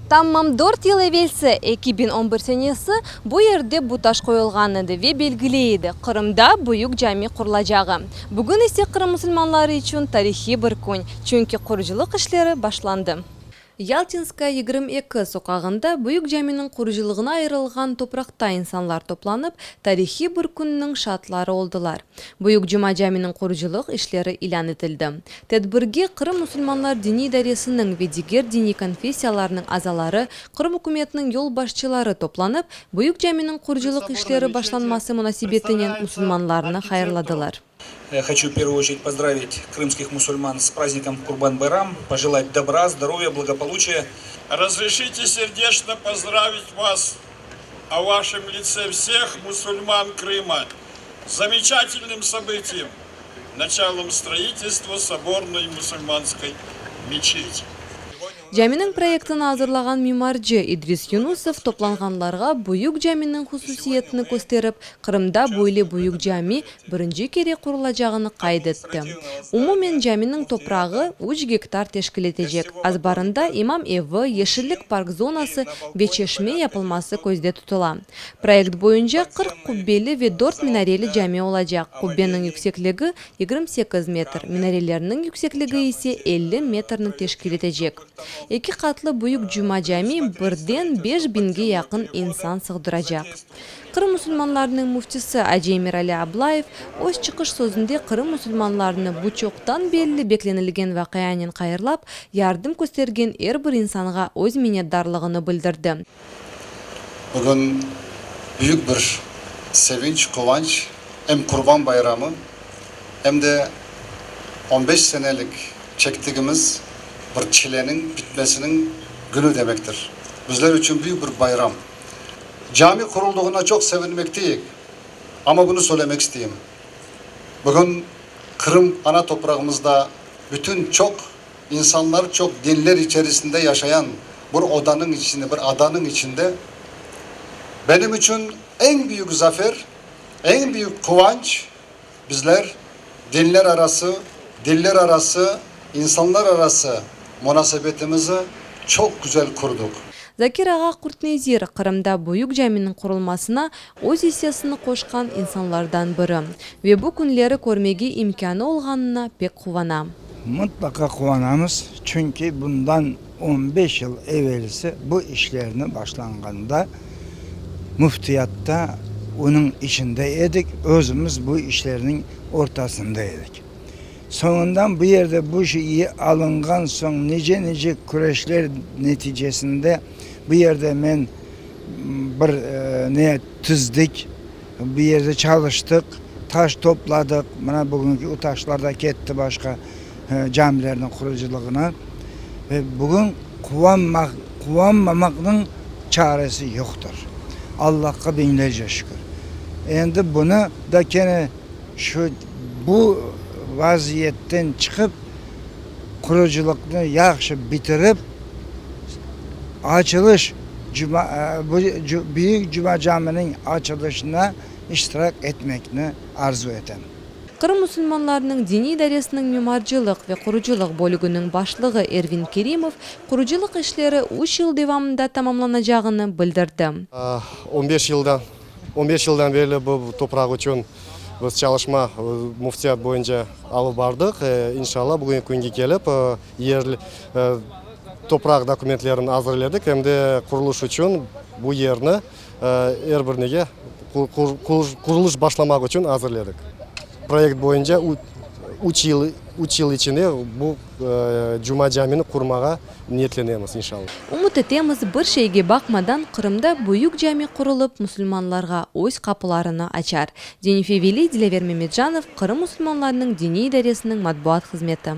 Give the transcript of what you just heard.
Tamam dört yıl evelsi, 2011 senesi, bu yerde bu taş qoyulğan edi ve belgili edi, Qırımda büyük cami qurulacağı. Bugün ise Qırım musulmanları içün tarihiy bir kün, çünki qurucılıq işleri başlandı. Yaltinskaya 22 soqağında büyük caminiñ qurucılığına ayırılğan topraqta insanlar toplanıp, tarihiy bir künniñ şaatları oldılar. Büyük Cuma caminiñ qurucılıq işleri ilân etildi. Tedbirge Qırım musulmanlar diniy idaresiniñ ve diger diniy konfessiyalarnıñ azaları, Qırım ükümetiniñ yolbaşçıları toplanıp, Büyük caminiñ qurucılıq işleri başlanması munasebetinen musulmanlarnı hayırladılar. Я хочу в первую очередь поздравить крымских мусульман с праздником Курбан-Байрам, пожелать добра, здоровья, благополучия. Разрешите сердечно поздравить вас о вашем лице всех мусульман Крыма с замечательным событием, началом строительства соборной мусульманской мечети. Caminiñ proyektini azırlağan mimarcı İdris Yunusov toplanğanlarğa büyük caminiñ hususiyetini kösterip, Qırımda böyle büyük cami birinci kere qurulacağını qayd etti. Umumen caminiñ toprağı üç gektar teşkil etecek, azbarında imam evi, yeşillik park zonası ve çeşme yapılması közde tutula. Proyekt boyunca 40 qubbeli ve dört minareli cami olacaq, qubbeniñ yüksekligi 28 metr, minarelerniñ yüksekligi ise 50 metrni teşkil etecek. Eki qatlı büyük Cuma cami birden beş biñge yaqın insan sığdıracaq. Qırım musulmanlarınıñ müftisi acı Emirali Ablayev öz çıqış sözünde Qırım musulmanlarını bu çoqtan belli beklenilgen vaqianen hayırlap, yardım köstergen er bir insanğa öz minnetdarlığını bildirdi. Bugün büyük bir sevinç, quvanç, em Qurban bayramı, em de on beş senelik çektigimiz bir çileniñ bitmesiniñ günü demektir. Bizler içün büyük bir bayram. Cami quruldığına çoq sevinmekteyik, amma bunı söylemek isteyim, bugün Qırım ana toprağımızda bütün çoq İnsanlar çoq dinler içerisinde yaşayan bir odanıñ içinde, bir adanıñ içinde benim içün eñ büyük zafer, eñ büyük quvanç, bizler dinler arası, diller arası, insanlar arası munasebetimizi çoq güzel qurduq. Zakir ağa Qurtnezir, Qırımda büyük caminiñ qurulmasına öz issesini qoşqan insanlardan biri ve bu künleri körmege imkânı olğanına pek quvana. Mıtlaqa quvanamız, çünki bundan 15 yıl evelsi bu işlerni başlanğanda müftiyatta onıñ içinde edik, özümiz bu işlerniñ ortasında edik. Soñundan bu yerde bu iş alınğan soñ nice-nice küreşler neticesinde bu yerde men bir ne tizdik, bu yerde çalıştıq, taş topladıq, mına bugünki o taşlar da ketti başqa camilerniñ qurucılığına. Ve bugün quvanmaq, quvanmamaqnıñ çaresi yoqtır. Allahqa biñlerce şükür. Endi bunı da kene şu bu vaziyetten çıqıp, qurucılıqnı yahşı bitirip, açılış cuma, bu büyük Cuma caminiñ açılışına iştirak etmekni arzu etem. Qırım musulmanlarınıñ diniy idaresiniñ mimarcılıq ve qurucılıq bölüginiñ başlığı Ervin Kerimov qurucılıq işleri üç yıl devamında tamamlanacağını bildirdi. On beş yıldan 15 yıldan berli bu topraq içün biz çalışma müftiyat boyunca alıp bardıq. İnşallah, bugünki künge kelip, yerli topraq dokumentlerini azırladık, em de qurulış içün bu yerni er bir nege qurulış başlamaq içün azırladık. Proyekt boyunca üç yıl üç yıl içinde bu Cuma camini qurmağa niyetlenemiz, inşallah. Ümüt etemiz, bir şeyge baqmadan, Qırımda büyük cami qurulıp, musulmanlarğa öz qapılarını açar. Zenife Veli, Dilâver Memetcanov, Qırım musulmanlarınıñ diniy idaresiniñ matbuat hızmeti.